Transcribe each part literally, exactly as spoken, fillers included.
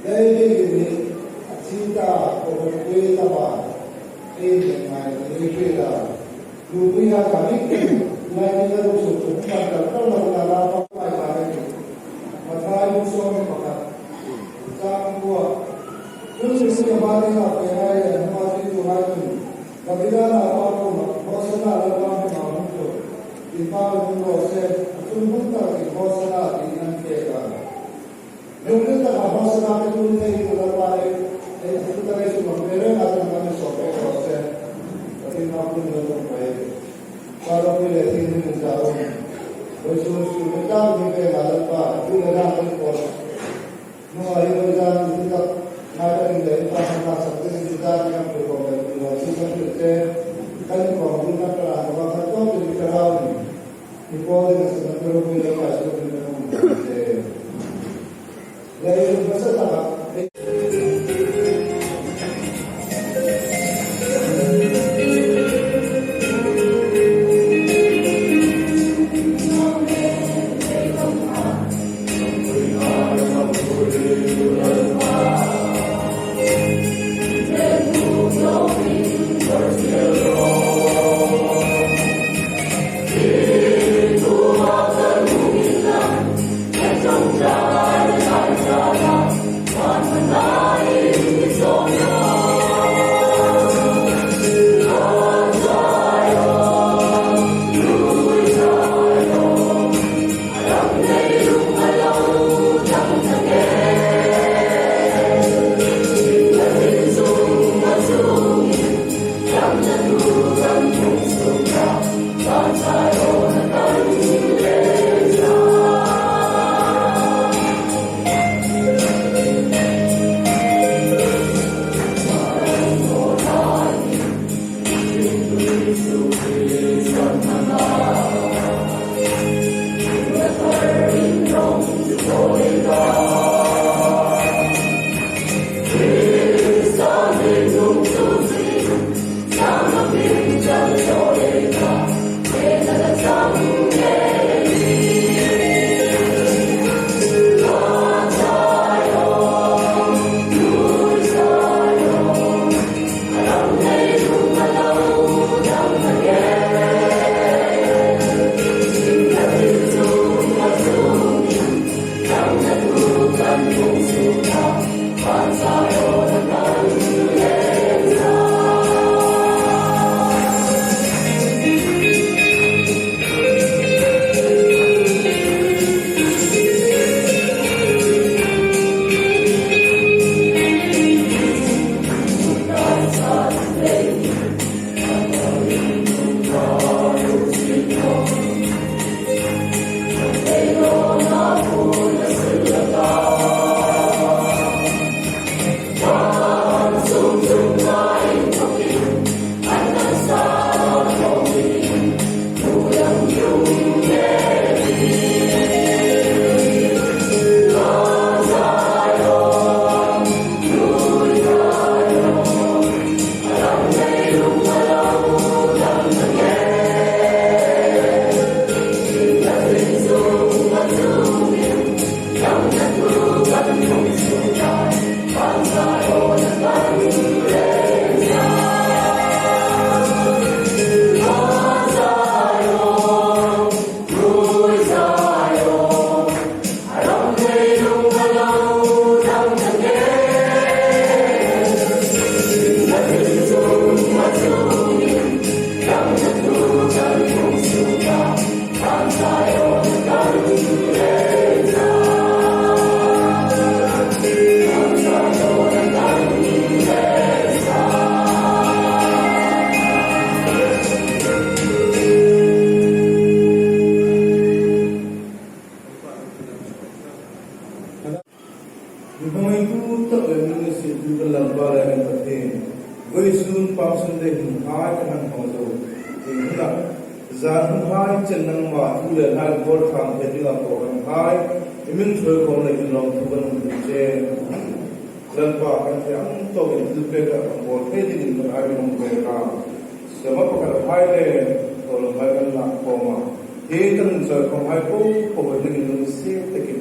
Ei ding ni, a chi ta, ko ko pui ta ba, ei ding ngai, ei pui ta. Lu pui ha ka mi, lai ni la lu su su, ka ka ka la la la pa pa pa ni. Ma thai lu so ni pa ka. Sa ang kua. Lu su su ya ba ni la pe hai ya, ma si tu hai tu. Ka bi la la pa ku ma, Hosana la pa ku ma hung tu. Di pa ku lo se, a tu hung ta di Hosana di nan ke ka. Lunglut taka Hosana ka tu thei tu Lalpa le, ei tu ta le su ma pe le na ta na so pe ko se. Ka tin ma kun lo tu pe. Ka lo pe le tin ni sa lo. Ko su su le ta ni pe na Lalpa, tu le na ko. No ai ko ta ni ta. Na ta ni le ta na sa tu ni ta ni ko ko le lo tu ka tu te. Ka ni ko ni na ta na ko ka to ni ka ra ni. Ipau ding a sina peru pui lo ka su ding a hung te. Lai lo ka sa ta ka. Mi hmangaitu tak le mi nasiettu kan Lalpa le kan Pathien. Vawisun Palm Sunday hunhai kan hang hmang zo. Ti huna. Zan hunhai chen nangma thu le hnai bor thang thei dinga kohranhai. I min ṭhuoi khawm le kan lawmthu kan hung hril che. Lalpa kan thei ang tawkin thilpek kan bawl thei dingin kan ai min hung pek a. Sema pakhathai le, tawlngai kan lak khawm a. Hi kan inchawihai po po kan dingin lungsiet takin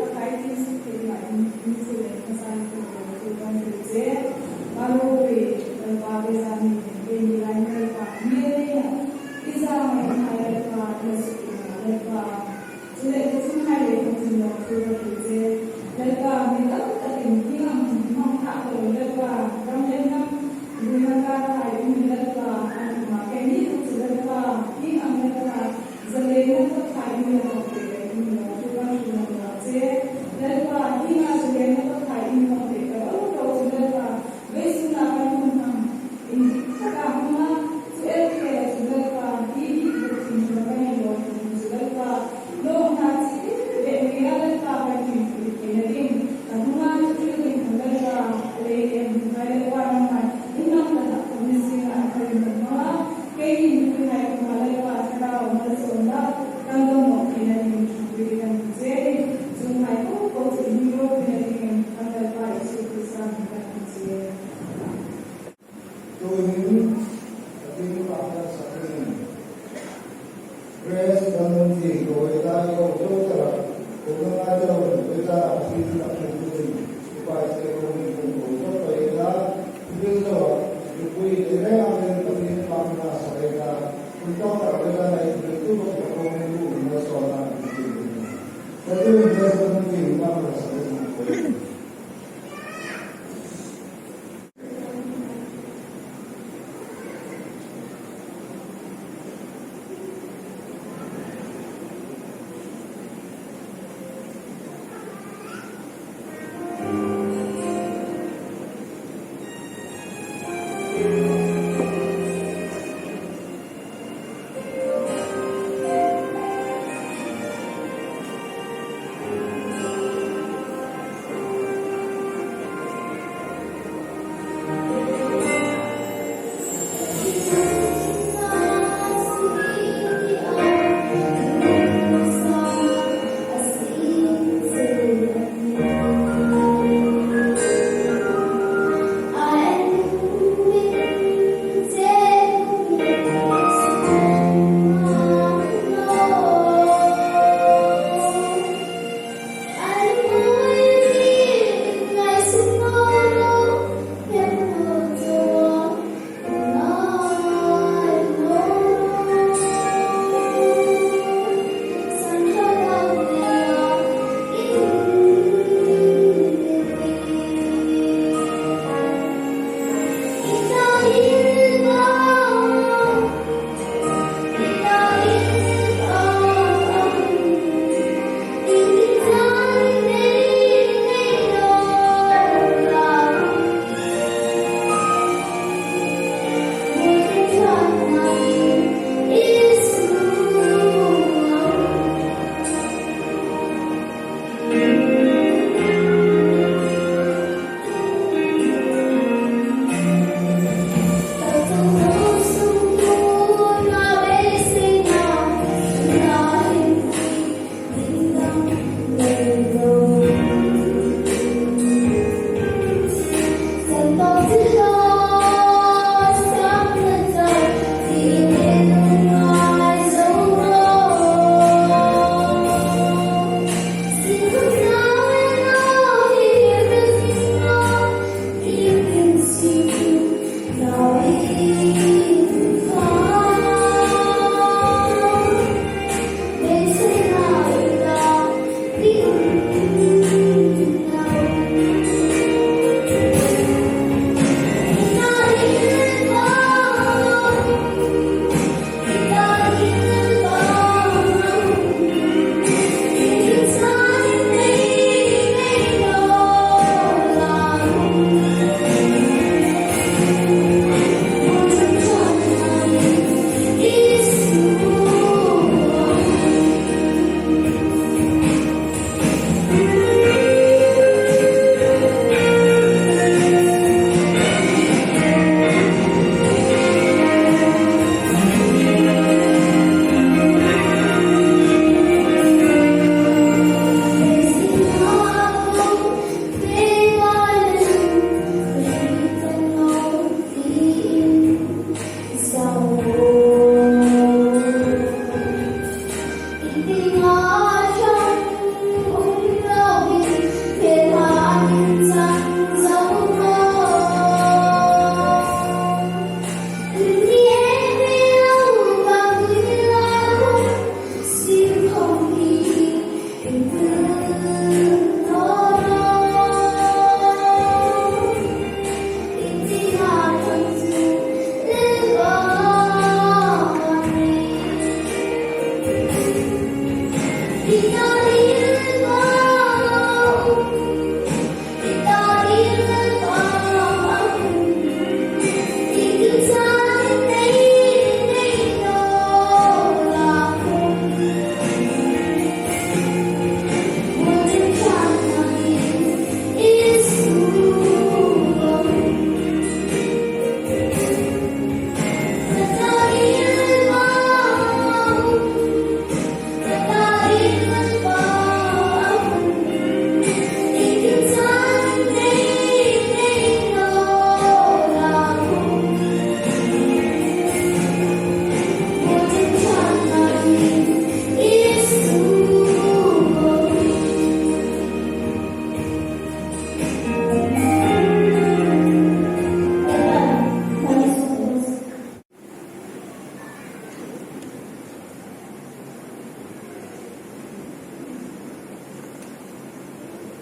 taka i ti suk theina in, in chu le ka sai tu tu kan ti che. Ka lo ri, Lalpa, Beijing ni, ke ni lai Lalpa, ni le na. I za ma in hai Lalpa, i suk ina Lalpa. Chu le ka chung hai le ka chung lo tu ka ti che. Lalpa, mi tam takin hi ngam hmang thak lo Lalpa, ram le nam, bu na ka hai in Lalpa, an ma ke ni tu chu Lalpa, hi ngam Lalpa. Zalena ka thai mi la ka pe ka in lo, tu ka tu na la che. Lalpa, hi nga zalena ka thai mi la ka pe ka lo, lo che Lalpa. Vei suna ka nun hang. In ka ka hanga, chu el ke la che Lalpa. Hi hi bu tin tu ka ni lo, tu che Lalpa. Lo na chi, ve mi ya Lalpa ka ni tu ke na ding. Ka hanga chu tu ding Lalpa. Le em, ka Lalpa na mai. In nam ta ta, ko mi si na, ka ni ma. Keini mipui hai kuoma Lalpa Thlarau malsawmna kan dawng nawk theina dingin ṭhuoi kan ti che. Chuonghai po po chu in mi ropui theina dingin kan Lalpa Isu Krista hmingin kan ti che. Tuhin, Pathien ṭawngṭai sak dingin Grace Dhamti ko ita ko chau tara, ko ngai tara, ko ita Pathien ṭawngṭai sak dingin, upai se ko ni ko chau ko ita, Bil lo, lupui le le a le Pathien pang na sa le ta, kun tawk ta le ta le, le tu ko ko ni ku na so na. Ka tu investment ki ma ko sa le ko.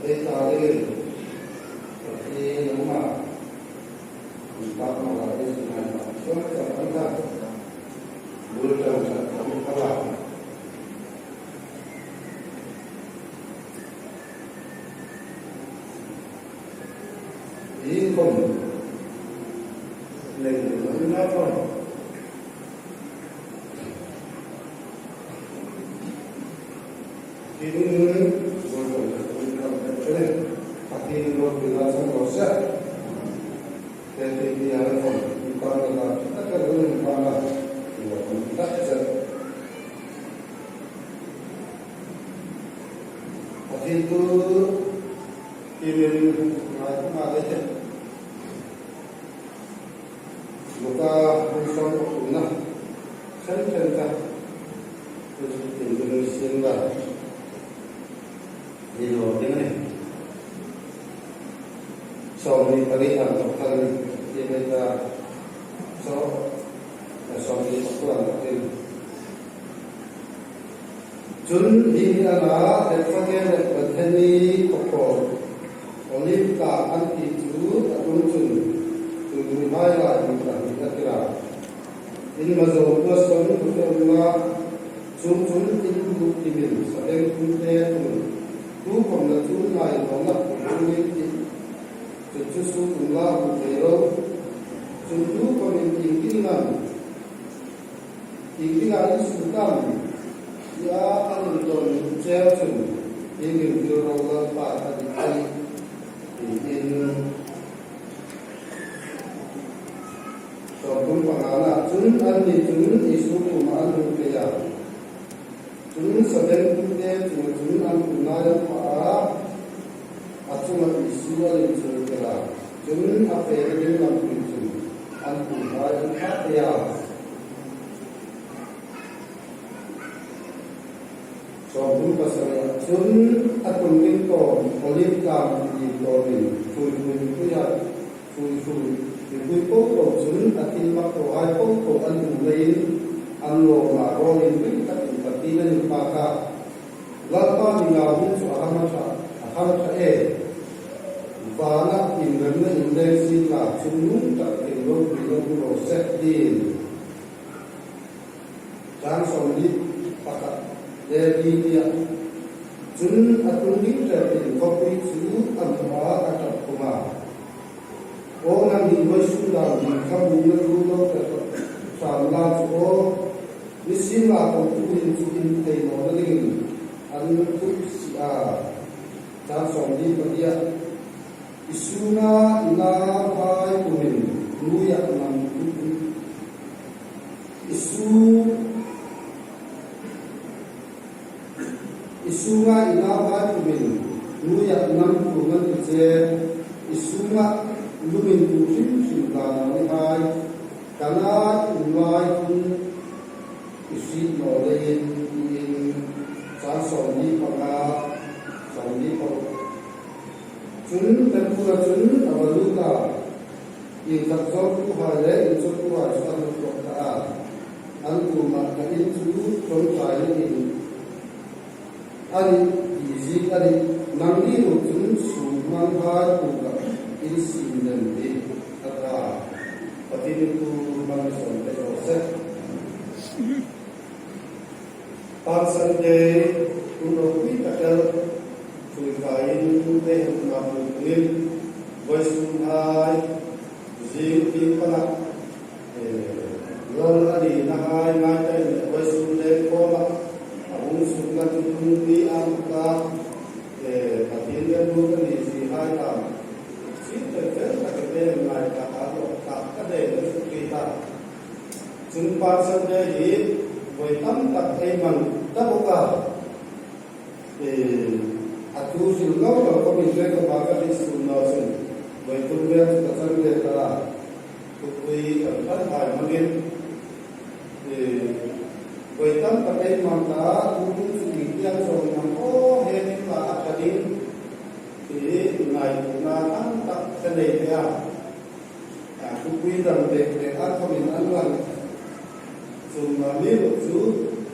Ei ta dingin, Pathien ama, intak mala ei sinai ma, chuan chang an ta, bul chang chang an ta la. Inkhawm, leng leng na khawm. Tin, bul chang chang an ta la. Pathien lo pila chang lo se. Te te ti a la khawm, intak mala, tak tak lo intak mala, lo khawm tak se. Pathien thu, ti min ngai khawma le che. Luka bung sawm pakua na, chen chen ta. Tin dun sin la. Ni lo ding ni. Sawmhni pariet an tawk thar ni, ti mai ta. Saw, sawmhni pakua an tawk thar ni. Chun hi hi a na, Bethphage le Bethani khawpawh, Olive tlang an tih chu a tum chun, tuihai lai mi pahni a tila. In ma zo tua sawn ku te um la, chuong chun in bu timin sabengtung te chun, tu khawm la chu ngai lo na ku bu min ti. Chu chu su tum la bu te lo. Chun tu khawmin in kin lam. Ieng dinga in suk am? Tia an indawn cheu chun, ieng intir ro Lalpa a nih a nih, tiin. Sawmthum pangana chun anni chun Isu kuomah an hung pei a. Chun sabengtung te chunga chun an kuomah an phah a, a chunga Isu an inchung tel a. Chun a fena ding lampui chun an kuomah an phah pei a. Sawmthum pasarih chun a tum ding tawm, Olive tlang ding tawmin, ṭhuoi ṭhuoi mipui a, ṭhuoi ṭhuoi mipui po po chun a tin mak Rawhai po po an hmu leiin an lawmna rawngin ring takin Pathien an inpak a. Lalpa mi ngau hun chu a hang a ṭha, a hang a ṭha e. Vana inremna inleng sien la, chungnung takin ropui lo hmu raw se, tiin. Chang sawmli pakhat le li tia. Chun a tlung ding ṭhetin khawpui chu a hmu a, a ṭap khum a. Aw nang, hi vawisun dam ding kha hmuna tlung lo ka hram la chu aw. Ni sien la khawpui chu in thei nawna dingin an tup si a. Chang sawmli palia. I sunga i nauhai pumin nuiah nam tu. I su, i sunga i nauhai pumin nuiah nam tu ngan ti che. I sunga lungin tu hrim hrim la naw ni hai. Kana in lai hun i hriet naw leiin, tiin. Chang sawmli panga, sawmli paruk. Chun tempura chun a va lut a, inthak zawngtuhai le inchawktuhai chu a hmu tawk ta a. An kuomah, ka in chu ṭawngṭai in a nih ti ziek a nih. Nangni ruok chun sum hmanghai pukah in siem lem hi, a ta. Pathienin thu hmang sawm pek raw se. Palm Sunday, hun ropui tak el, ṭhuoikaiin ei hawng hmang dingin, vawisun hai, zing tieng panga, eh, lal a nina hai ngaithlak le vawisun le khawma, a hung sukna chu hung ti ang ka, eh, Pathien le hung ka ni zie hai ta. Chim tel tel tak ei ngaithlak a, lawk tak ka nei le chu ti ta. Chun Palm Sunday hi voi tam tak ei hmang ta bawk a. Eh, a thu hril lo lo khawmin hre khawma ka hriet sun naw chun voi thum vel chu ka chang ve ta a. Thupui kan hmanhai hmangin, eh, voi tam tak ei hmang ta a, thu hmang chu ieng tieng zawng hmang aw, he thil la a ṭha ding ti ngaituona tam tak ka nei ve a. A, thupui dang bek bek a khawmin an lang. Chun, a, mi ruok chu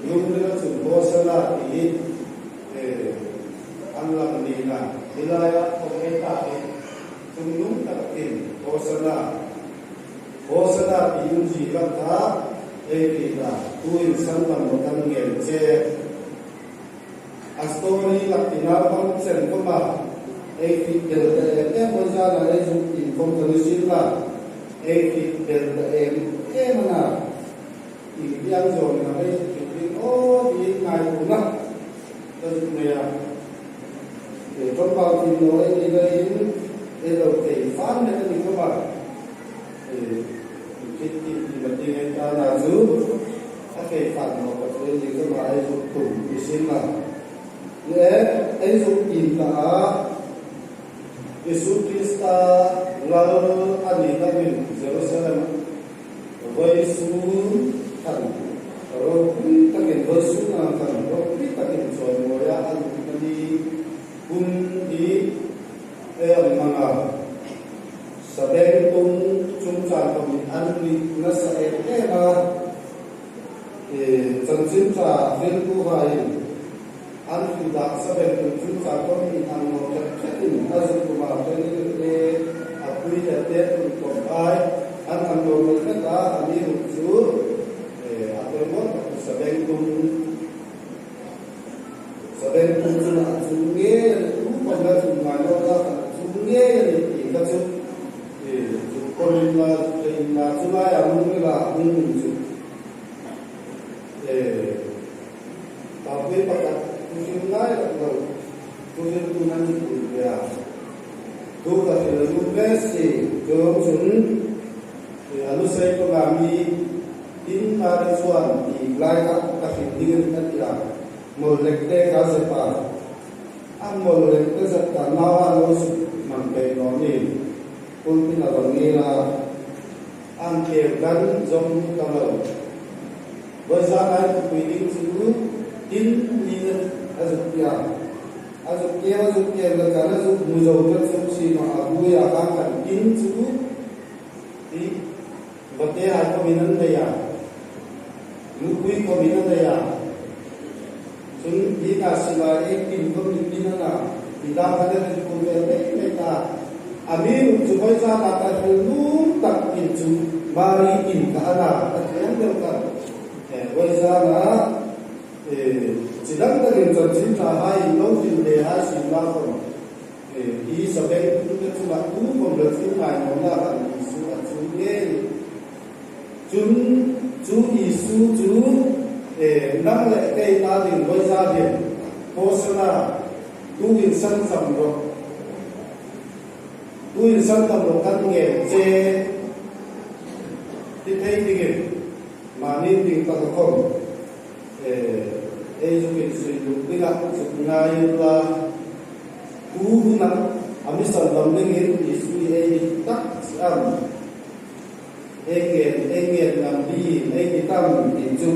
lungrila chun Hosanna ti, eh, an lang ni na. Hi laia khawm ei ta hi. Chungnung takin Hosanna. Hosanna ti in zie lang ta, ei ti ta. Tuin sandam lo kan ngên che. A story lak tina bang chen khawma, ei hriet bel ta em em, vawi zana ei zuk tin khawm ka ni sien la, ei hriet bel ta em em a na. Ieng tieng zawngin am ei zuk hriet ding aw ti ngaituona ka zuk nei a. Eh, ṭawngpui tin naw ei ni leiin, ei lo kei fan le ka ni khawma. Eh, thil ti ti ma ti ngai ta na chu, a kei fan naw ka chu ni ka ma ei zuk tum ni sien la. Le, ei zuk tin ta a, Isu Krista lal a ni dingin Jerusalem vawisun khan, ropui takin vawisun ang khan, ropui takin chawimawi a, a lutna ni hun hi ei hmang a. Sabengtung chungchang khawmin an ni nasa em em a. Eh, chanchin ṭha hriltuhaiin an hril dak sabengtung chungchang khawmin an lo ṭhat ṭhatin a zuk tum a, Daniel te, a pui le te tum khawm hai an, an lo ṭhat ṭhat a, amiruokchu, eh, a pawimaw tak chu sabengtung Sabengtung chun a chung ngei a nih, tu pawm la chung ngai lo la khan a chung ngei a nih ti kha chu. Eh, chu pawmin la, chu laia lungrila hung um chu. Eh, Pathien pakhat, thuhril ngai lo, thuhriltu nan ni pui ve a. Tu ka hril a nuom ve si, chuongchun, eh, a nu sei panga mi, tin Mari chuan ti lai kha ka hril ding a nih a ti a. Mawlhlek te ka zep a. A mawlhlek te zep ta naw a lo suk hman pei naw ni. Pulpit a lo ngei la. An keu kan zawm ta lo. Vawisun ai thupui ding chu tin ni a zuk ti a. A zuk keu, a zuk keu la kan a zuk hmu zo ta chu si ma a buoia khan kan tin chu. Ti. Pate hai khawmin an nei a, lupui khawmin an nei a. Chun hi ka sila ei pin khawm ni pin a na, i dang ka te khawm vel nei nei ta. A mi ru chu voi za na ka hel lum tak in chu Mari in ka ana ka tiang vel ka. Eh, voi za na, eh, chi dang takin chanchin ṭha hai lo thil le hai sila khawm. Eh, i sabeng tu te chunga tu khawm le chu ngai nawna kan Isu a chu nge. Chun chu Isu chu, eh, nang le kei ta ding voi za ding. Hosana, tu insan sam ro. Tu insan tam ro kan nge che. Ti thei dingin. Mani ding tak khawm. Eh, ei zuk insui luk ding a, zuk ngai la. Tu huna, a mi sandam dingin Isu ei ni tak si am. Ei ngen, ei ngen ngam ding, ei ni tam ding chu,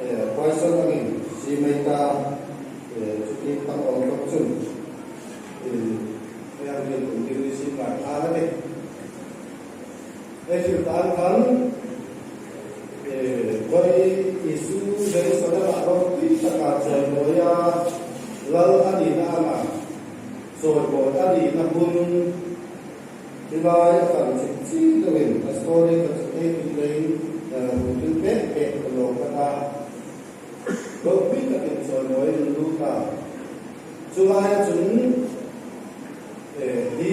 eh, question angin si mai ta, eh, chuti tak awm tak chun. Eh, ei ang ngen tum ding ni si mai ta na te. Ei thil tan khan, eh, voi Isu Jerusalem a ropui taka chawimawi a, lal a nina anga, chawimawi a nina hun, hi lai a kan chik chik deuin, a story ka chu ei thil leiin, eh, hun thil pek pek ka lo ka ta. Ropui takin chawimawi in lut a. Chu laia chun, eh, hi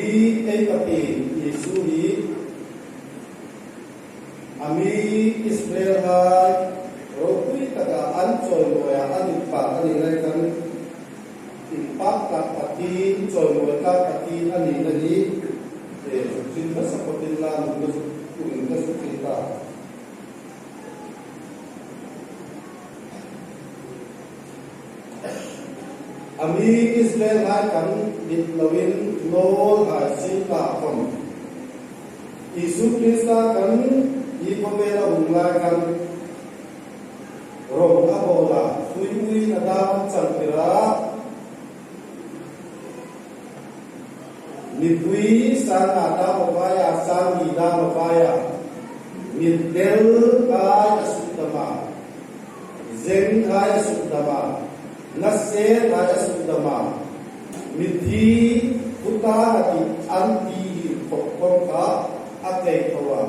ei Pathien Isu hi a mi Israelhai ropui taka an chawimawi a, an inpak a ni lai khan, inpak tak Pathien, chawimawi tak Pathien a nina hi, eh, zuk chin ka support in la, nun ka zuk, nun ka zuk chin ta. A mi Israelhai kan mit loin nawlhai sien ta khawm. Isu Krista kan hi khawvela hung lai khan rawng a bawl a, tui ui a dam chang tir a. Mipui sang nga dam a vai a, sang hni dam a vai a, mitdelhai a suk dam a, zenghai a suk dam a, nasethai a suk dam a, mithi puta a ti an ti hi khawp khawp kha a tei tho a.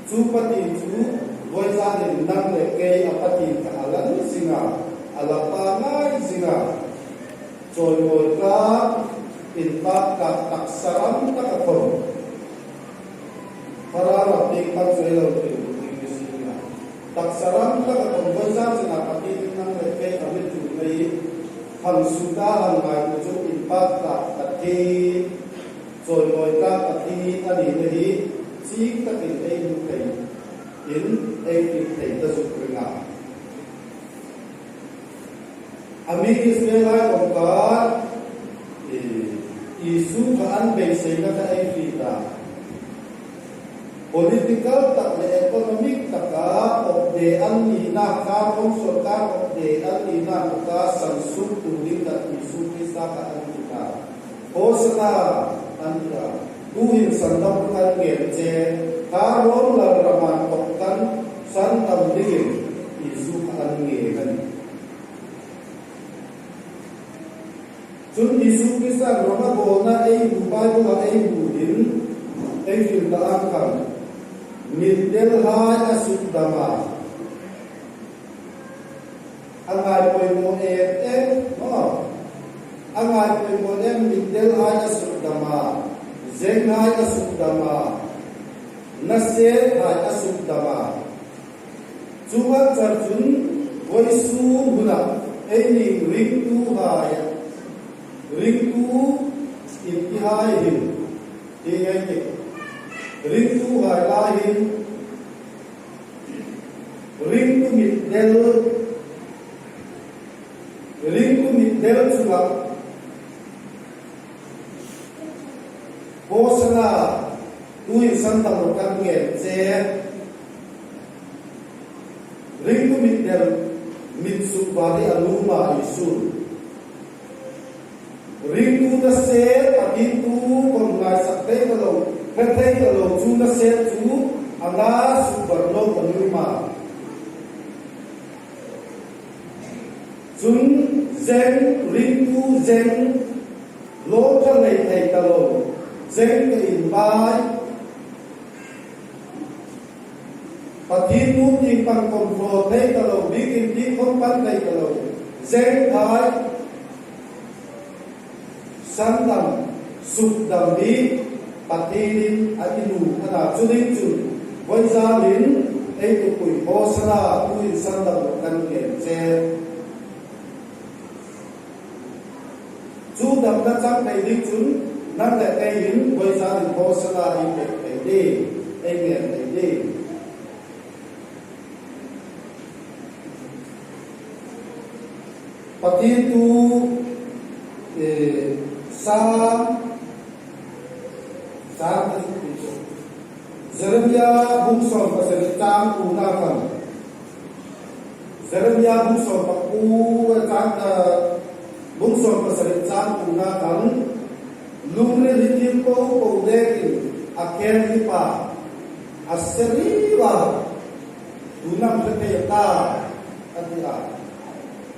Chu Pathien chu voi zanin nang le kei a Pathien kha a la ni zing a, a la pangngai zing a. Chawimawi tak, inpak tak, taksa ram taka khawm. Thlarau ram ding pan chu ei lo hril ding ni si a. Taksa ram taka khawm voi zanin a Pathien nang le kei a mi tul nei. Hang suk a hang ngai tu chu inpak tak Pathien. Chawimawi tak Pathien a nina hi chik takin ei hmu thei in ei hriet thei ta zuk ring a. A mi Israelhai khawm kha, eh, Isu kha an beiseina kha ei hriet a. Political tak le economic taka awpde an nina kha, kawng sawrkar awpde an nina kha san suk tu ding kha Isu Krista kha an ti ta. Hosana an ti a. Tu hin sandam kan ngen che, kha Rom lal rama inthawk kan sandam dingin Isu kha an ngen a nih. Chun Isu Krista rawng a bawlna ei hmu, Bible-a ei hmu hin, ei hril ta ang khan, mitdelhai a suk dam a. A ngai poimaw em em, maw? A ngai poimaw em, mitdelhai a suk dam a. Zenghai a suk dam a. Nasethai a suk dam a. Chu a char chun voisun huna eini ringtuhai, ringtu intihai hin, ti ngai ti, ringtuhai lai hin, ringtu mitdel, ringtu mitdel chunga Hosana, tu hin sandam lo kan ngen che. Ringtu mitdel, mit suk vari a luma Isu. Ringtu ta se, a ti tu, kon ngai sak te ta lo. Hre thei ta lo chu naset chu a na sukbar lo ka nuom a. Chun zeng ringtu zeng lo ṭha nei thei ta lo zeng ka inbai. Pathien hmu tieng pang khom hraw thei ta lo, bikin ti khom pan thei ta lo, zeng hai sandam, sukdam hi Pathienin a inum a na. Chu ding chun vawizan hin ei tukui Hosana tuin sandam lo kan ngen che. Chu damna chang thei ding chun nang le keiin vawizan hin Hosana ei pek thei ding, ei ngen thei ding. Pathien thu, eh, Sam, Sam, Jeremia bung sawm pasari chang kuona khan. Jeremia bung sawm pakuo, chang, eh, bung sawm pasari chang kuona khan. Lungril hi thil po po nekin a khel hlipa, a se riva, tu nam hre thei ta, a ti a.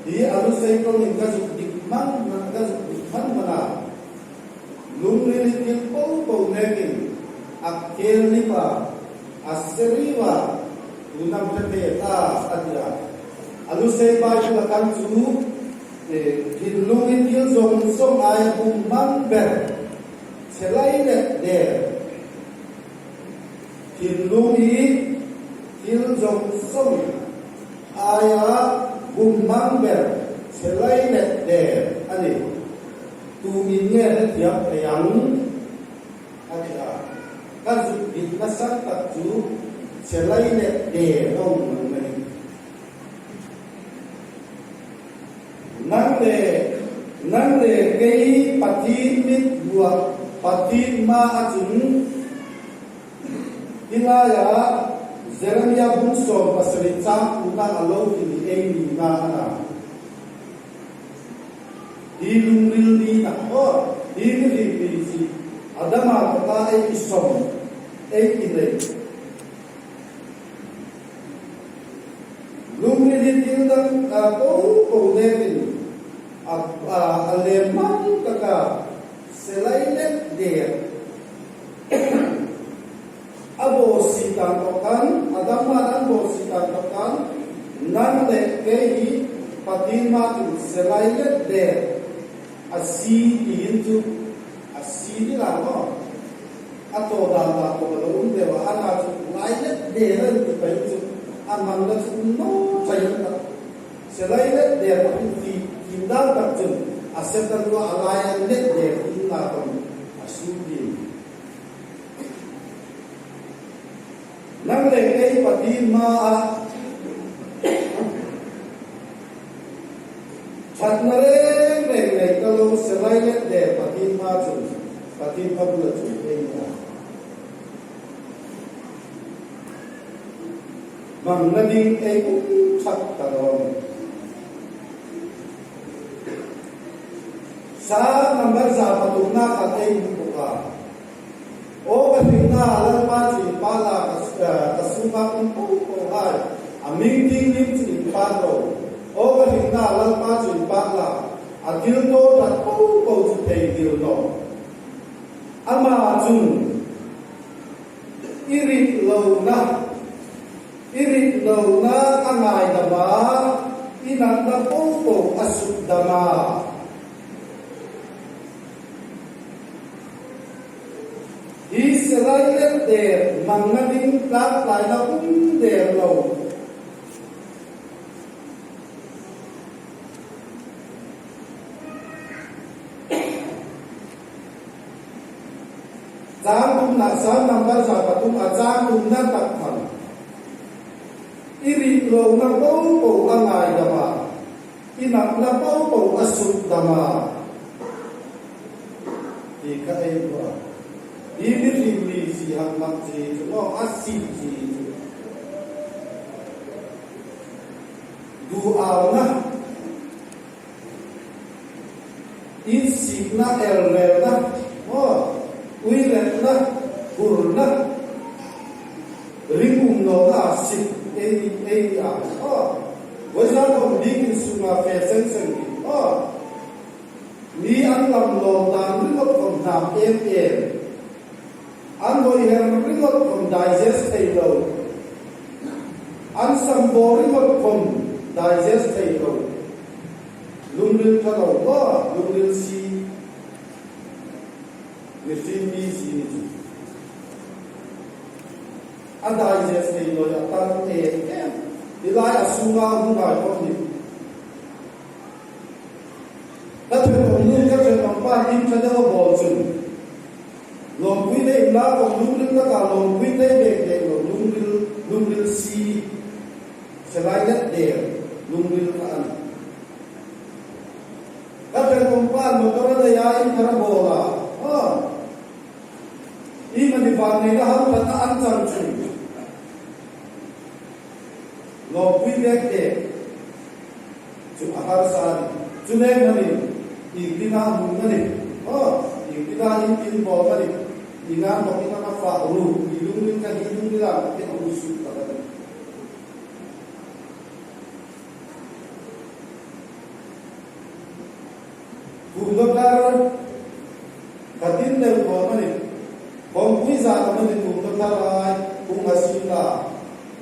Hi a lusei kawngin ka zuk dik hman hman, ka zuk dik hman hman a. Lungril hi thil po po nekin a khel hlipa, a se riva, tu nam hre thei ta, a ti a. A lusei Bible-a khan chu, eh, thinlung hi thil zawng zawng aia bum hmang ber, se lai let der. Thinlung hi thil zawng zawng aia bum hmang ber, se lai let der a nih. Tu in nge hre thiam thei ang, a ti a. Ka zuk ditna san tak chu se lai let der a um ngai. Nang le, nang le kei Pathien mit hmua, Pathien hmaa chun, hi laia Jeremia bung sawm pasari chang kuona a lo ti ni ei ni na a na. Hi lungril ni na aw, hi mihriem ni si, Adama taka ei sawm, ei nei. Lungril hi thil dang, a, po po nekin, a, a, a lem hmang taka, se lai let der. A bawsiet dan tawk khan, Adama an bawsiet dan tawk khan, nang le kei hi Pathien hmaa chun se lai let der. A sie ti hin chu, a sie ni la maw. A thaw dan dan thaw lo um deu a, a na chu lai let der a ti pei chu, a hmangna chu um naw ṭha a ta. Se lai let der a ti, ti dan tak chun, a se ta lua a lai a let der ti na tawng a sie ti. Nang le kei Pathien hmaa ṭhatna reng reng nei ta lo, se lai let der Pathien hmaa chun, Pathien hmaa bula chun ei ni a. Hmangna ding ei um ṭhat ta lo. Sam number za pathumna khan ei hmu bawk a. Aw ka hringna Lalpa chu inpâk la, ka, ka sunga um po po hai, a hming thienghlim chu inpâk ro. Aw ka hringna Lalpa chu inpâk la, a thilthaw ṭhat po po chu theinghil naw. Ama chun i rit lona, i rit lona a ngaidam a, i natna po po a sukdam a. Hi se lai let der hmangna ding tlak tlaina um der lo. Chang thumna, Sam number za pathum a chang thumna tak khan, i rit lona po po a ngaidam a, i natna po po a sukdam a, ti kha ei hmu a. Hi mihriem ni si hang mak chi chu, a sie chi chu. Duhauna, insikna, elrelna, aw, uiretna, hur Ringum nawna sik ei, ei a. Aw. Voisun khom biekin sunga fe seng seng ni. Aw. Mi an lam lo dan ringawt khom hnam em em. An voi her ringawt khom digest thei lo. An sam bo ringawt khom digest thei lo. Lungril ṭha lo, aw, lungril si. Mihring mi si ni chu. A digest thei lo, a ṭan em em. Hi lai a sunga hung ngai khom ni. Ka ṭhenawm nu, ka ṭhenawm pa, in ṭha deu a bawl chun. Lawmpui nei inla khom lungril taka lawmpui nei bek bek lo, lungril, lungril si. Sehlai let der, lungril kha a nih. Ka ṭhenawm pa motor a nei a, in thar a bawl a. Ha. Iemani vang neina hang ṭhat a an chang chun. Lawmpui bek bek. Chu a harsa a nih. Chu nek mani, iengtin am hung a nih. Ha. Iengtin am in tin bawl a nih. Ieng am bawk in a fak ru. I lungril kha hi lungril a, tin a hung suk ta a nih. Kum lo tar, ka tin deu khom a nih. Khom pui za ka mani kum lo tar ai, kum a sin la.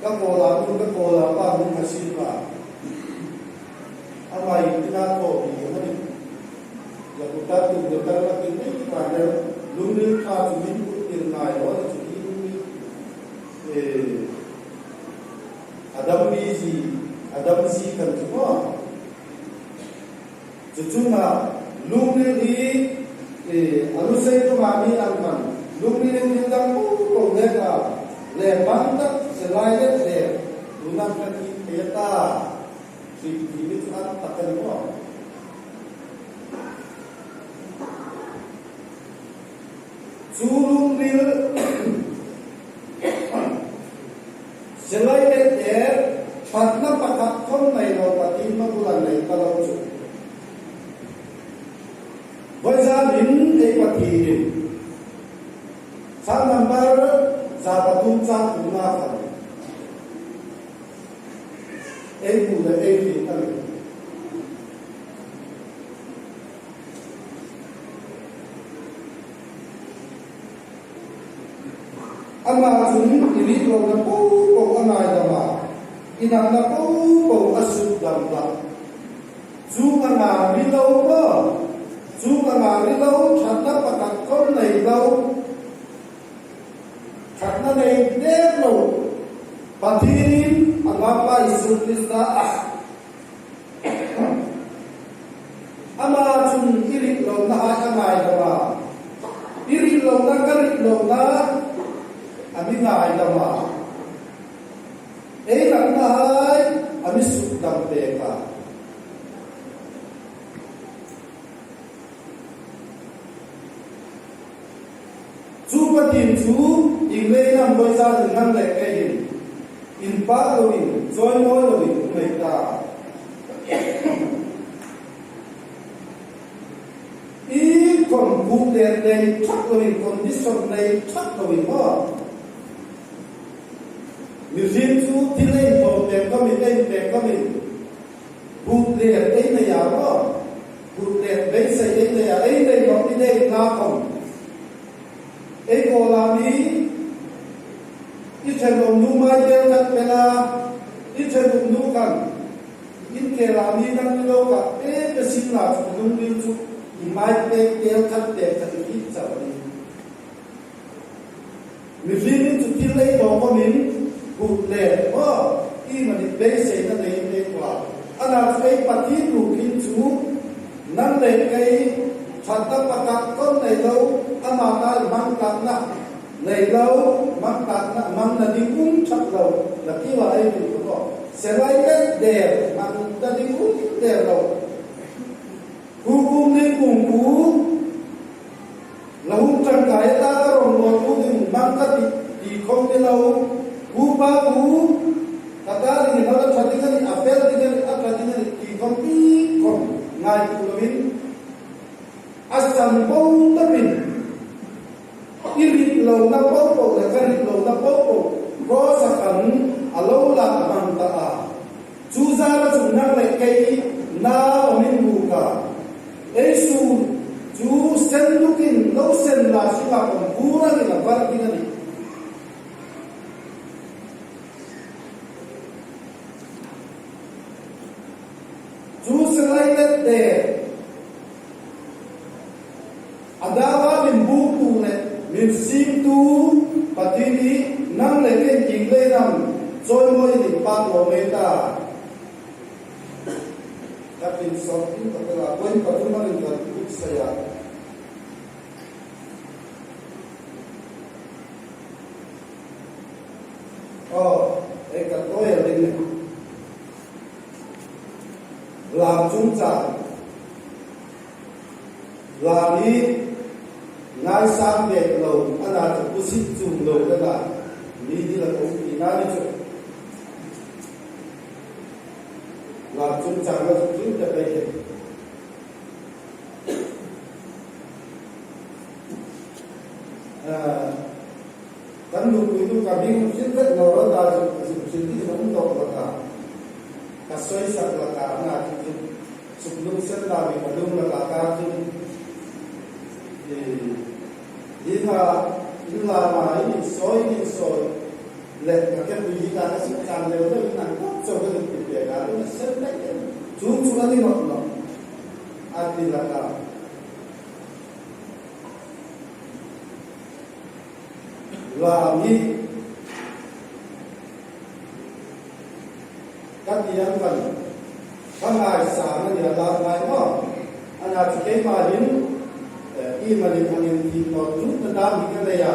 Ka ko la, kum ka ko la, pa kum a sin la. Ama iengtin am ko bi ka mani. Ya ku ta kum lo tar la tin nei ka le, lungril kha chu min kut tir ngai lo, chu hi lungril. Eh, Adam mi zie, Adam zie kan ti maw. Chu chunga lungril hi, eh, a lu sei ṭuma mi ang khan, lungril in thil dang po po le ka, le bang tak se lai le le, lu nang ka ti thei ta, ti ti mi chu an tak kan maw. Chu lungril, sehlai let der, ṭhatna pakhat khom nei lo, Pathien ma bula nei ta lo chu. Voisun ei Pathienin. Psalm number za pathum chang thumna khan. Ei bu le ei hriet a nih. Ama chun i rit lona po po a ngaidam a, i natna po po a sukdam hlak. Chu anga ri lo maw, chu anga ri lo, ṭhatna pakhat khom nei lo. Ṭhatna nei der lo. Pathienin a ngapa Isu Krista a. Ama chun i rit lona hai a ngaidam a. I rit lona, ka rit lona a mi ngaidam a. Ei natna hai a mi sukdam pek a. Chu Pathien chu ieng leiin am voisun nang le kei hin inpak loin, chawimawi loin um ei ta. Iengkhom buk le nei ṭhak loin, condition nei ṭhak loin maw. Mihring chu thil ei inhawng pek khawmin, ei pek khawmin. Buk le ei nei a maw. Buk le beisei ei nei a, ei nei maw, i nei na khom. Ei ko la mi, i ṭhenawm nu mai tel khat pe la, i ṭhenawm nu khan. In ke la mi nang mi lo ka, pe pe sin la chu lungril chu, i mai pe tel khat pe khat i hriet chau a nih. Mihring chu thil ei thaw khawmin, buk le, aw, iemani beiseina nei nei khom a. Ana chu ei Pathien buk hin chu, nang le kei, ṭhatna pakhat khom nei lo, ama ta hmang tlatna nei lo, hmang tlatna, hmangna ding um ṭhak lo, la kiwa ei ti khom. Sehlai let der, hmangna ding um der lo. Hukum ni kung ku, la hung ṭangkai ta ka rawng lo tu ding hmang ka tih, ti khom ni lo. Hu pa ku, ka ta ding hi la ṭha ding a nih, a fel ding a nih, a ṭha ding a nih, ti khom, ti khom, ngai tu lovin. A san bo takin. I rit lona po po le ka rit lona po po. Cross Jerusalem le te. A dama min buktu le min siemtu Pathien hi nang le kei ieng leiin am chawimawi ding pek naw mei ta. Ka tin sawt in ka la point pathum an ka buk sa a. Aw, ei ka tawi a ding. Lam chungchang. Lam hi ngaisang bek lo, a na chu pusit chung lo ka ta. Mi ni la ko ti na ni chu. Lam chungchang la chu ta kai ke. Ah, kan lungpui tu ka hming hrim hrim naw ro ta chu, ka zuk hrim hrim hrim naw ro ta. Ka soisak la ka na chu chu. Suk lungsen ta mi ka lung la ka ka chu. Eh, hi kha, in la ma hi, soi ni soi. Le, ka ke pui hi ka ka suk chang le, le, in ang kok chau ka lungpui pe ka, lung sen le, chu chu a ni nawk nawk. A ti la ka. Lam hi ka ti ang kan, ka ngaisang a nih a lam ngai maw. A na chu keima hin, eh, iemani hang inthim naw chu na dam hi ka nei a,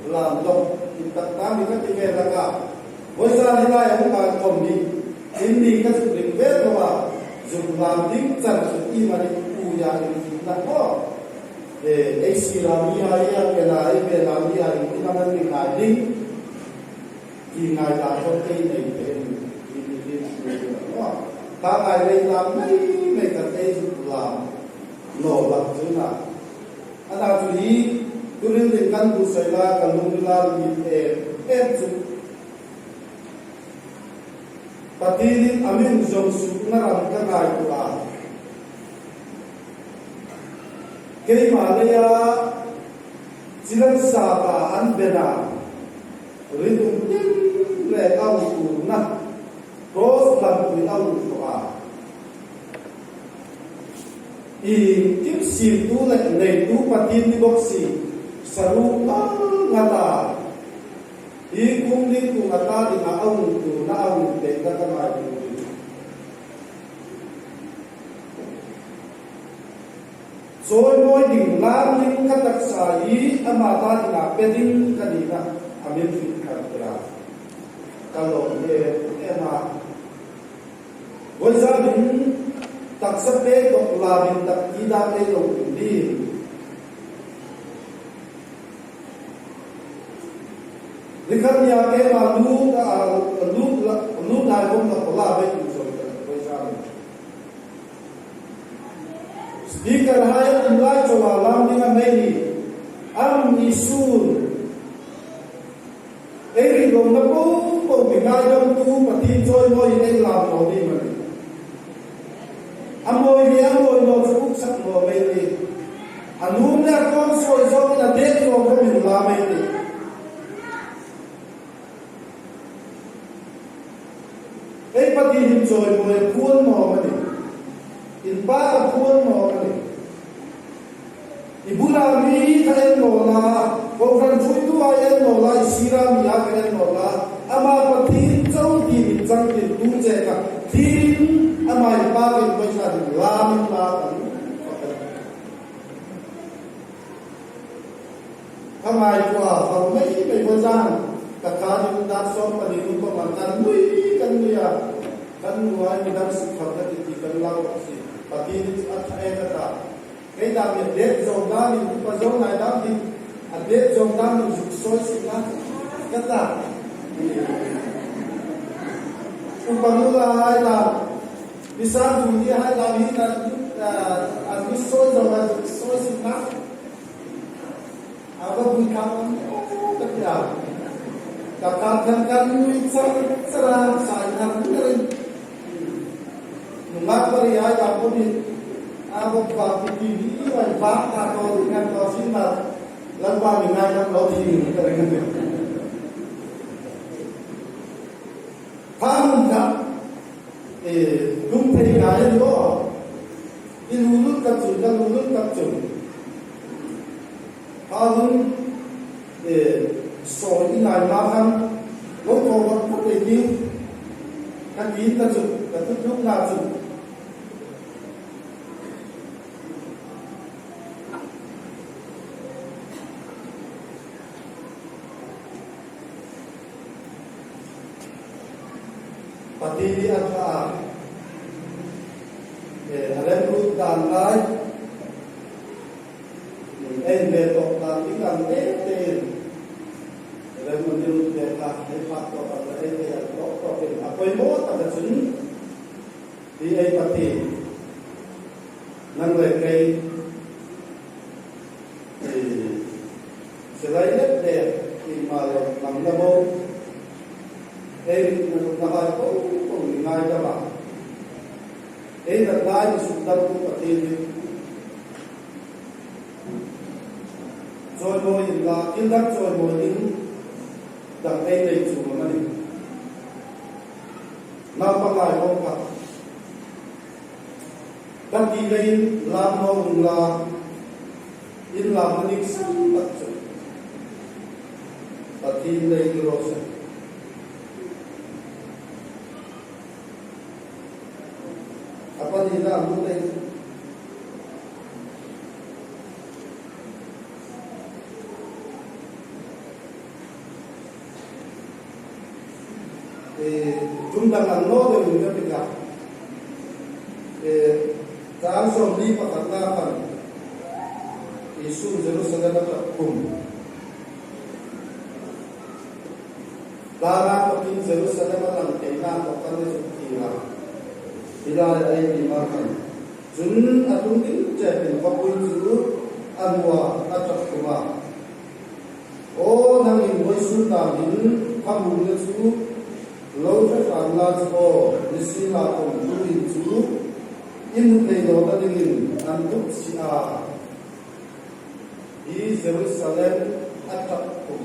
lam dawk intak dam hi ka ti ve la ka. Vawisun hi lai ang ka khom hi, in ni ka zuk ring ve lo a, zuk lam ding char chu iemani pu ya inthim na maw. Eh, ei si lam hi a, ei a pe la, ei pe lam hi a, in ti na man ni ngai ding. Ti ngai ta ko te nei te ni, ni, ni, ni, ni, ni, ni. Ka ngai lei lam nei, nei ka te zuk lam. Naw bak chu na. A na chu hi, turin ding kan bu sai la, ka lung la ni e, e chu. Pathienin a mi zawng sukna ram ka ngaituo a. Keima leia chilang sapa an bena, rinum tin le a hung tuorna, cross lampui a hung thaw a. Iengkim siemtu le neitu Pathien ni bok si, saru ngal ngat a. Hi kum ni kum a ta dinga a hung tuorna a hung pekna ka ngaituo. Chawimawi ding lam ding ka taksa hi ama ta dinga pe ding ka nina a min hriet kha tir a. Ka lawm em em a. Vawisun hin taksa pek bawk la min tak ti dam ei lo ding. Ni khat nia keima lu, a, lu, la, lu nai bawm la ko la bek in sawi ka la vawisun. Speaker hai a tum lai chauh a lam ding a mei ni. Am ni sun. Ei ringawmna po po mi ngaidamtu Pathien chawimawi ei lam naw ni mani. A mawi le a mawi naw chu uksak naw mei ni. A nuom le a kawng sawi zawngin a det zawng khawm inla mei ni. Ei Pathien hi chawimawi a puon naw mani. Inpak a puon naw mani. I bula mi kha en naw la, kohran thuoitu a en naw la, i sira mi a kha en naw la, ama Pathien chauh ti min chang tirtu che kha, thil ama i pa kha in paisa ding la min la kan. Ka ngaituo a, ka mei mei vawisun, ka kha ding dak sawm pali nun ko man kan nui, kan nui a, kan nui a, mi dam sik khawm ka ti ti kan lau si, Pathien a tha e ka ta. Kei dam mi det zo dam mi, upa zo nai dam mi, a det zo dam mi zuk sawi si na, ka ta. Upa nula hai dam, mi sa zu ni hai dam hi na, a, a mi sawi zo na zuk sawi si na. A va bui kham an, ka ti a. Ka kha khan kan nui char char a, sa in har ni rin. Nunghak pari ai ka puni. A va va pi pi ni vai va ka to ni kan to sin ma. Lalpa mi ngai kan lo ti ni ka ring. Kha nun kha. Tum thei ngai a ni aw. I lu lut ka chun, ka lu lut ka chun. Kha hun, eh, sawi i ngai ma khan, lo thaw vat phut ei ti. Ka ti ka chun, ka tut lukna chun. Pathien a ṭha a, eh, a remruot dan lai, ei ve tawk dan ding ang te te, remruot ni ruot ve ta, ei phat tawk ang, ei ve tawk tawk in a poimaw tak a chun, hi ei Pathien, nang le kei, eh, silai let le, i ma le, mang na bo, ei ringtu na hai po po ni ngai dam a. Ei na ngai ni suk dam tu Pathien hi. Chawimawi inla, thil dang chawimawi in, dang ei nei chu ma ni. Naupa ngai bawk kha. Ka ti leiin lam naw unla, in lam a ning san tak chu. Pathien lei ni raw se. A pahnina a hmu lei. Eh, tum dang ang naw deuin ka ti a. Eh, chang sawmli pakhatna khan Isu Jerusalem a ṭap kum. Dana takin Jerusalem a lang theina tawk kan ni suk ti a. Hi lai ei ti ma khan. Chun a tum ding chepin khawpui chu a hmu a, a ṭap kum a. Aw, nangin vawisun dam hin ka hmu le chu lo hre hran la chu aw, ni sien la khawm tuhin chu i hmu thei nawna dingin an tup si a. Hi Jerusalem a ṭap kum.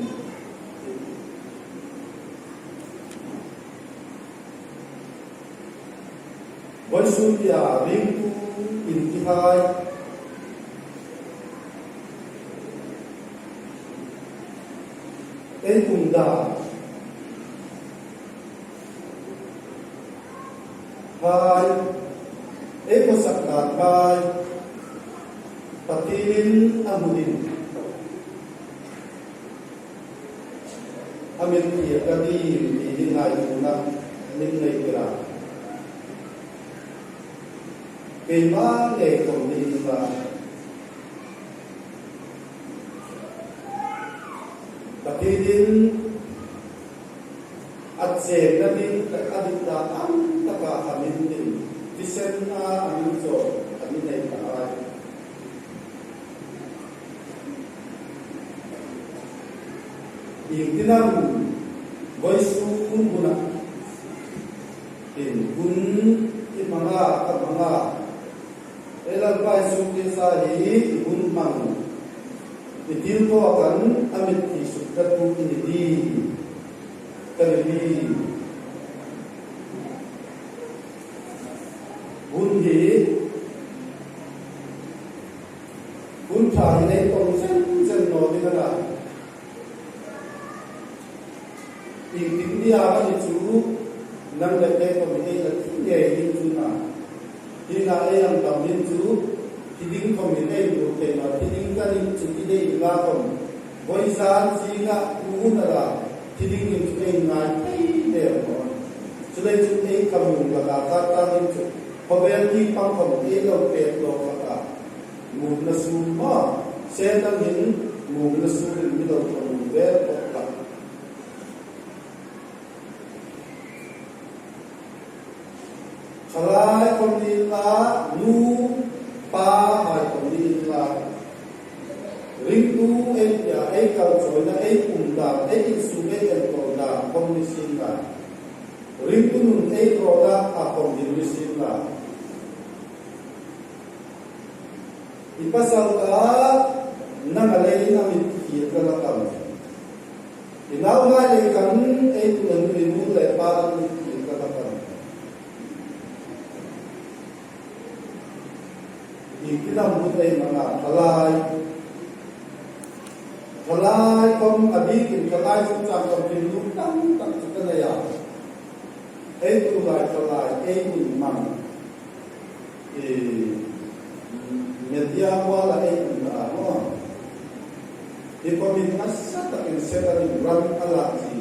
Vawisun tia ringtu intihai ei kum dan hai, ei khawsak dan hai, Pathienin a hmu ding. A mit thiek ka ti, ti hi ngaituona min nei tir a. Keima ngei khom ni inla. Pathienin a chengna ding, a dit dan ang taka a min tin, thisen a, a min chawi, a min nei ta a. Iengtin am vawisun huna hin hun i hmang a, ka hmang a, ei Lalpa Isu Krista hi i hun hmang, i thil thaw khan a mit thi suk ka tu i ni di, ka ni di. Hun hi, hun ṭha hi ei tawng zen zen naw ding a na. Iengtin dia a ni chu, nang le kei khom ei la thi ngei ding chu na. Hi na ei ang tam ding chu, thi ding khom ei hmu thei naw, thi ding ka ring chu i nei la khom. Vawisun zinga u na la, thi ding ding chu ei ngai thei le naw. Chuleiin chu ei ka mu la ka ta ta ding chu, khawvel tieng pang khom ei lo pek lo ka ta. Mutna sum ma, Setan hin mutna sum in mi lo ṭhang ve bawk a. Thalai khom ni inla, nu, pa hai khom ni inla. Ringtu ei tia, ei kal chawina, ei um dan, ei insum, ei enkawl dan khom ni sien la. Ringtu nun ei rawna a khom ni sien la. I pasal kha nang a leiin a mit thiek ka la kam. I nau ngai lei khan ei tu an i nu le pa a mit thiek ka la kam. Hi kinam hmun ei hmang a, thalai. Thalai khom a bikin thalai chungchang khom thinlung tam tak chu ka nei a. Ei tulai thalai, ei hmun hmang. I media kuala ei hmang a maw. Hi khomin nasa takin Setanin ram a lak chi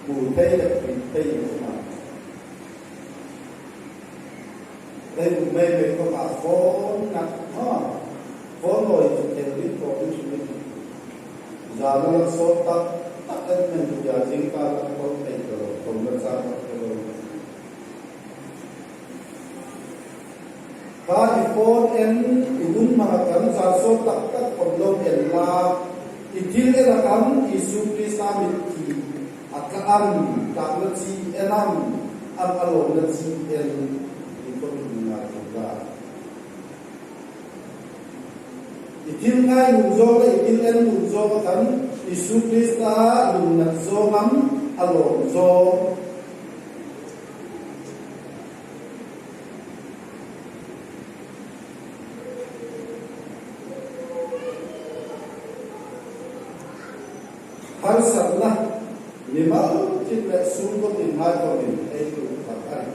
hmu thei le hriet thei a um a. Ei um mei mei khom a phone na, ha, phone lo i chu tel ding, phone ding chu ni. Zana la sawt tak tak en men tu ya jingkal a phone thei ta lo, phone la sa tak ta lo. Kha i phone en, i hun hmang a kan za sawt tak tak khom lo en la, i thil en a kan Isu Krista mit thi a tla am, tlakna chi en am, am a lawmna chi en, i khom i ngai thei ta. I thil ngai nuom zawng le i thil en nuom zawng a kan Isu Krista lungnat zawng am, a lawm zawng. Harsatna, mimal chin le sum ko tin mai ko min ei tu tak ai.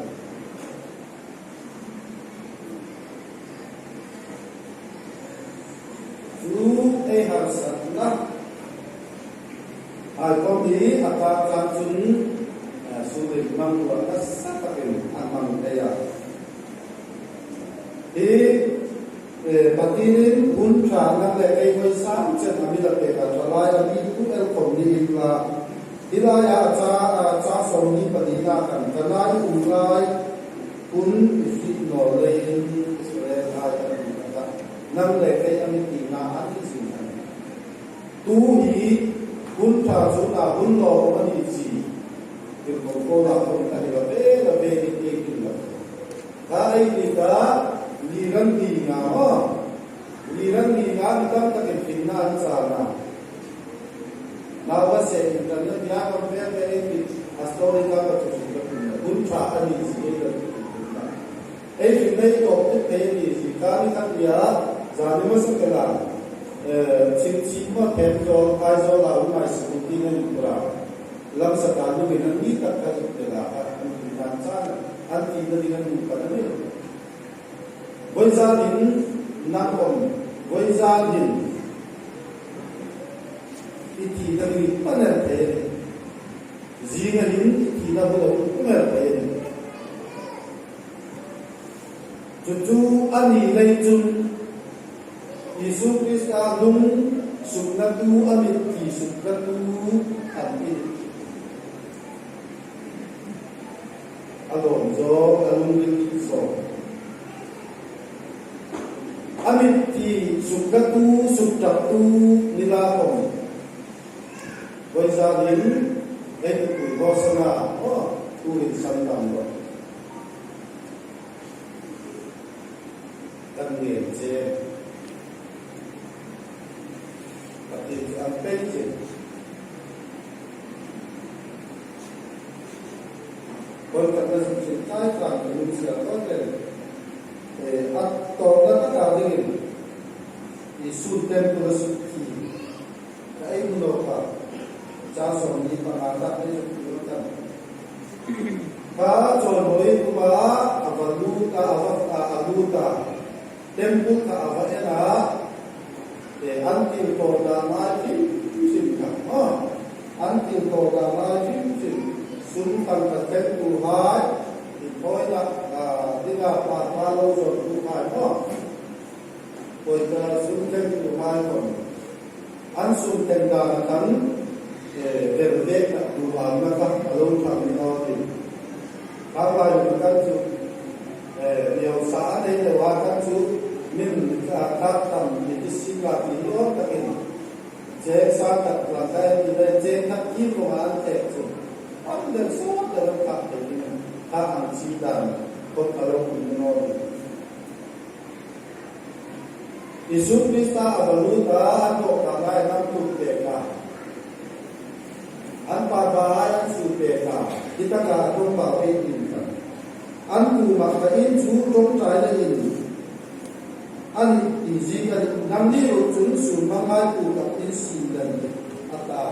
Chu ei harsatna. Ai ko mi a ta ta chun, eh, su le mang ko a sa ta kin a mang ei a. Hi Eh, Pathienin hun ṭha nang le kei voi sang chen a mi la pek a, thalai a mi tu el khom ni in la. Hi laia cha, a cha sawmhni pali na kan, kan ai um lai hun i hriet naw leiin Israel hai a ni ta. Nang le kei a mi tina a ni zing a nih. Tu hi hun ṭha chu a hun lawm a ni chi. Thil khom ko la khom ka hi la ve la ve ni te kin la. Kha ei ti ta, ni ran ni nga maw. Ni ran ni nga mi tam takin finna an chang a. Nau va se internet-a khom ve ve ei ti, a story ka va chu suk ka tum na. Hun ṭha a ni si ei la ti tum na. Ei finna ei tawp te te ni si ka ni khat nia, zani hmasa kela. Eh, chim chim ma phem zawl, kai zawl a hun mai si ti na ni kura. Lam sa ta nu mi na ni tak ka zuk te la ka, an ti na chang, an ti na ding an nu ka na ni. Voizanin nang khom, voizanin i tina mi pan el thei. Zinga hin i tina bu lo um el thei. Chu chu a ni lei chun Isu Krista lung suknatu a mit thi suknatu an ti. A lawm zawng, a lungril zawng. A mit thi suknatu, sukṭhatu ni la khom. Voizanin ei tu pui bo sana, o, tu hin san dam lo. Kan ngen che. Pathien chu an pei che. Kol ka ta suk sin tai tang ka lung sia ko te. Eh, a tawpna taka dingin. Isu temple a suk thi. Ka ei hmu naw kha. Cha sawmhni panga tak ei zuk ti naw ta. Kha chawimawi kuma a va lut a, a va, a, a lut a. Temple kha a va en a. E, an thil tawp dan lai hrim hrim kha. A, an thil tawp dan lai hrim hrim. Sum tangka thlengtuhai. Inthawina, a, dinga pa, pa lo zawntuhai. A. Pawisa sum thlengtuhai khom. An sum thleng dan a kan, eh, vel vek tak duhai na kha a lo ṭhang ni naw ti. Kha vai mi kan chu, eh, mi hausa a nei deu a kan chu, min ka, ka tam mi ti si ka ti lo takin. Cheng sa tak la kai ti le cheng tak ti ko an tek chu. An del so ta lo tak te ni. Kha an si dan ko ka lo ni naw ti. Isu Krista a va lut a, an dawhkan lai an tut pek a. An pa pa ai an su pek a. Hi taka a ṭawngpau ei ṭin kha. An kuoma kha in chu ṭawngṭaina in. An ti zing a nih, nangni ruok chun sum hmangai pu tak in siem lem a ta.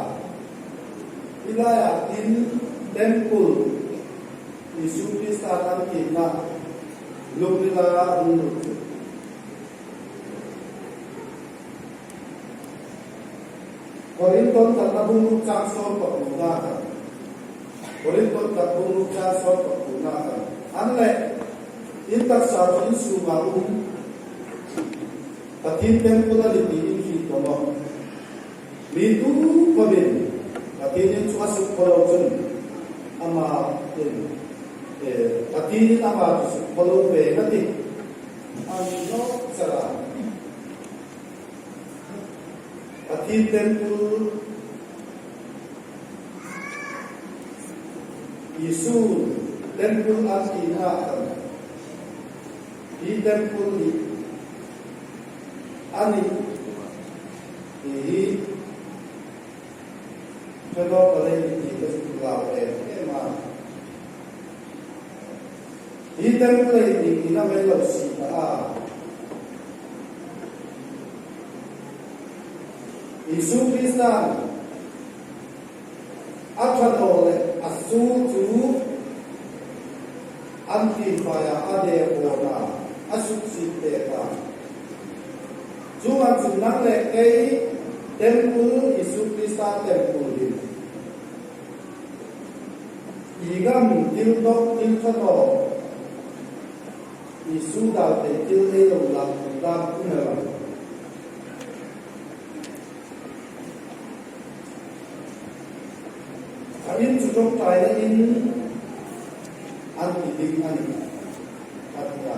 Hi laia hin temple Isu Krista an tina lungrila a hung lut chu. Korinthon khatna bung ruk chang sawm pakuona khan. Korinthon khat bung ruk chang sawm pakuona khan. An le, in taksa chu in sunga um. Pathien temple a nih ti in hriet naw maw. Mi tu khawmin Pathienin chu a sukkhawlo chun ama in, eh, Pathienin ama chu sukkhawlo ve a tih. An lo chara. Pathien temple, Isu temple an tina khan, hi temple hi a nih ti hi, Ṭha nawk a lei ti ka zuk lau em em a. Hi temple hi ina mai lo si ta a. Isu Kristan a ṭha naw le a suol chu an tiem faia a debawna a suksiet pek a. Chuong ang chun nang le kei temple, Isu Krista temple hi. I gam thil nawk, thil ṭha nawk, Isu dal thei thil ei lo lak dam um el a. A in chu ṭawngṭaina in an ti ding a nih, a ti a.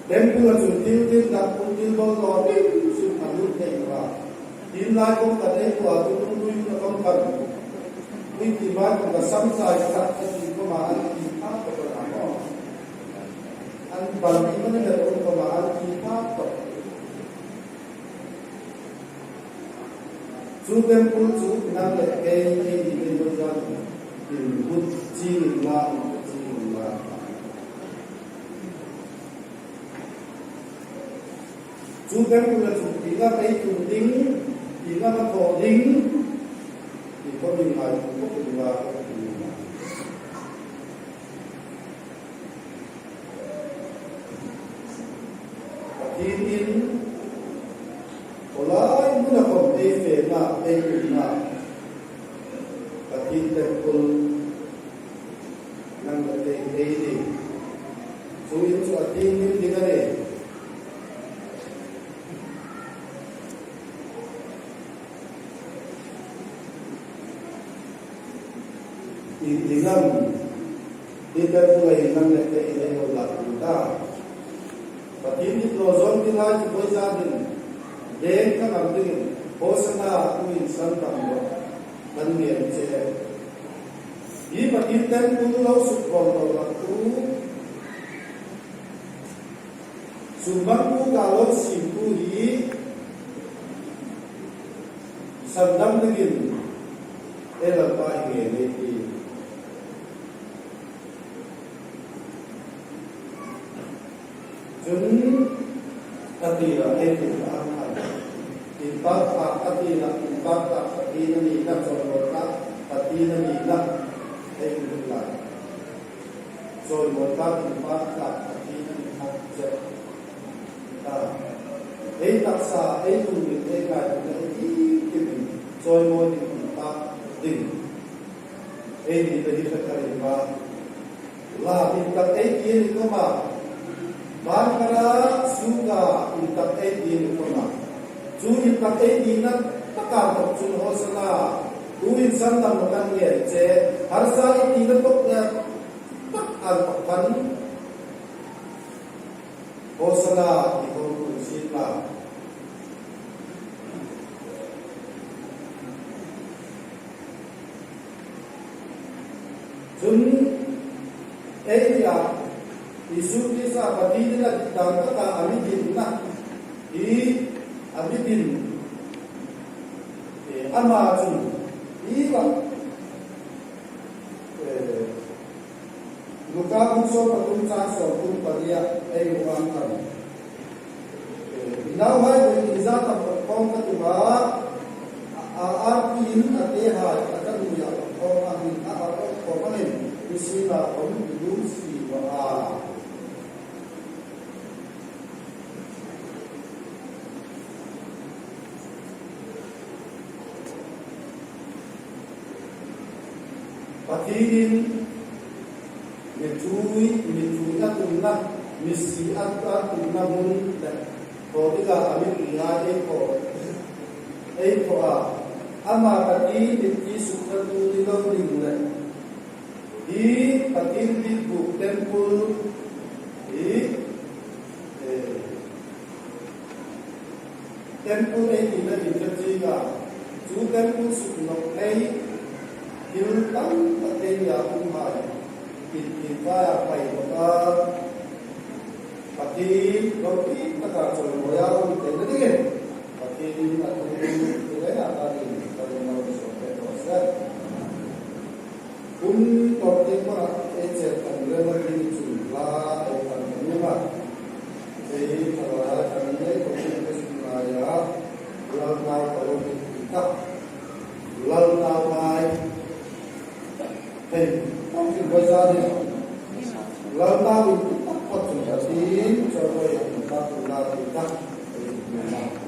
Temple-a chun thil, thil dak, thil bawlnaw, thil chu a lut thei naw a. Tin lai khawm khan ei hmu a, tu tum tui na khawm khan. Tui ti mai khawm khan sam sai khat a ti khawma an ti pha tawk a na maw. An bal ti mani le khawm khawma an ti pha tawk. Chu temple chu nang le kei, kei ni le lo zan. Inhmu chieng inla, inhmu chieng inla. Chu temple-a chu iengam ei tlung ding, iengam a thaw ding, ti khawm inngaituo bawk inla, bawk inla. Pathienin khawlai hmuna khawm ei fena, ei tlungna, Pathien temple nang le kei ei nih. Chu in chu a tieng hlim ding a nih. Iengam, iengam temple-a hin nang le kei ei lo lak ding ta. Pathien dit lo zawng ding hai chu voisun hin deng ka ngam dingin, Hosana, tuhin sandam rawh, kan ngen che. Hi Pathien temple lo sukbawltu, sum hmang pu ka lo siemtu hi sandam dingin ei Lalpa i ngen ei tih. Chun, a tira ei tih a ang ang. Inpaktak, a tira inpaktak Pathien a nina, chawimawi tak Pathien a nina ei hmu lai. Chawimawi tak, inpaktak Pathien a nina che. A, ei taksa, ei tlungna, ei ngaituona, ei kim kim, chawimawi ding, inpak ding. Ei ni te hi hre ka ring a. La intak ei ti ni khawma. Ban kara suka intak ei ti ni khawma. Chu intak ei tina taka tawk chun Hosana, tuhin sandam rawh kan ngen che. Harsa ei tina tawk le tak an tawk khan. Hosana, i hawng kum sin la. Chun, ei nia, Isu Krista Pathienin a dit dan taka a mi dinna hi, a mi din, eh, ama chun, i va, eh, Luka bung sawm pathum chang sawmthum pali-a ei hmu ang khan. I nauhai, ei inzat tam khawm ka ti a, a, a, a tin a tehai a ka nuia khawm a hin a, a, a khawm a hin, i sina khawm i dum si naw a. Pathienin mi ṭhuoi, mi ṭhuoi a tumna, mi si a, a tumna hmun le thaw dinga a mi tia ei thaw, ei thaw a. Ama Pathien mitthi suknatu ni lo ding le, hi Pathien biekbûk temple hi, eh, temple ei tina inthawka, chu temple suk nawk ei, thil tam tak ei nia um hai, inthawka pai nawk a, Pathien ropui taka chawimawia um theina dingin, Pathienin a thu, thu le a ta ding, ka ring lo so pe to se. Kum tawp ding kha ei chet kan rem a, ding chun hla ei kan rem a. Ei thalai kan ei ko ding ka sin lai a. Lal nau ka lo ding tak. Lal nau mai. Hei, tawk ding voi za ni. Lal nau in tak pat chun ka tin, chawimawia tak, lal in tak. Ei, ei, ei.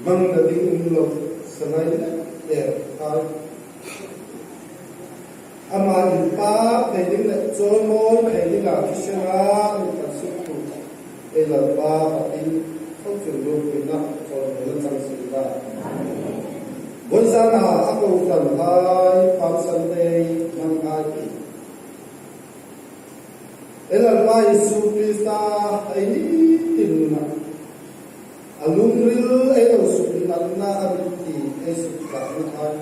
Hmangna ding um lo, sangai le le hai. Ama inpâk thei ding le chawimawi thei dinga thisen a mi kan suk tu ei Lalpa patin, khawm chun ropui na, chawimawina chang sien la. Vawizana a kohranhai, Palm Sunday hmanghai hi ei Lalpa Isu Krista ei ni tin a, a lungril ei lo suknatna a mi ti ei suknatna hai.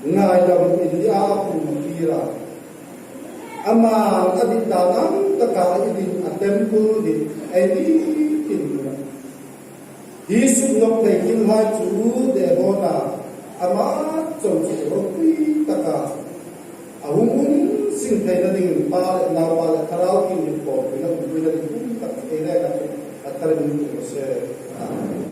Ngaidam India a hung kir a. Ama a dit dan ang taka ei dit a temple dit ei ni tin a. Hi suknawk thei thil hai chu Debona ama chau chu ropui taka a hung um sing theina dingin Pa le Naupa le Thlarau Thienghlim pawlpuina umpuina ding um tak ei le ka chu a tharin um se.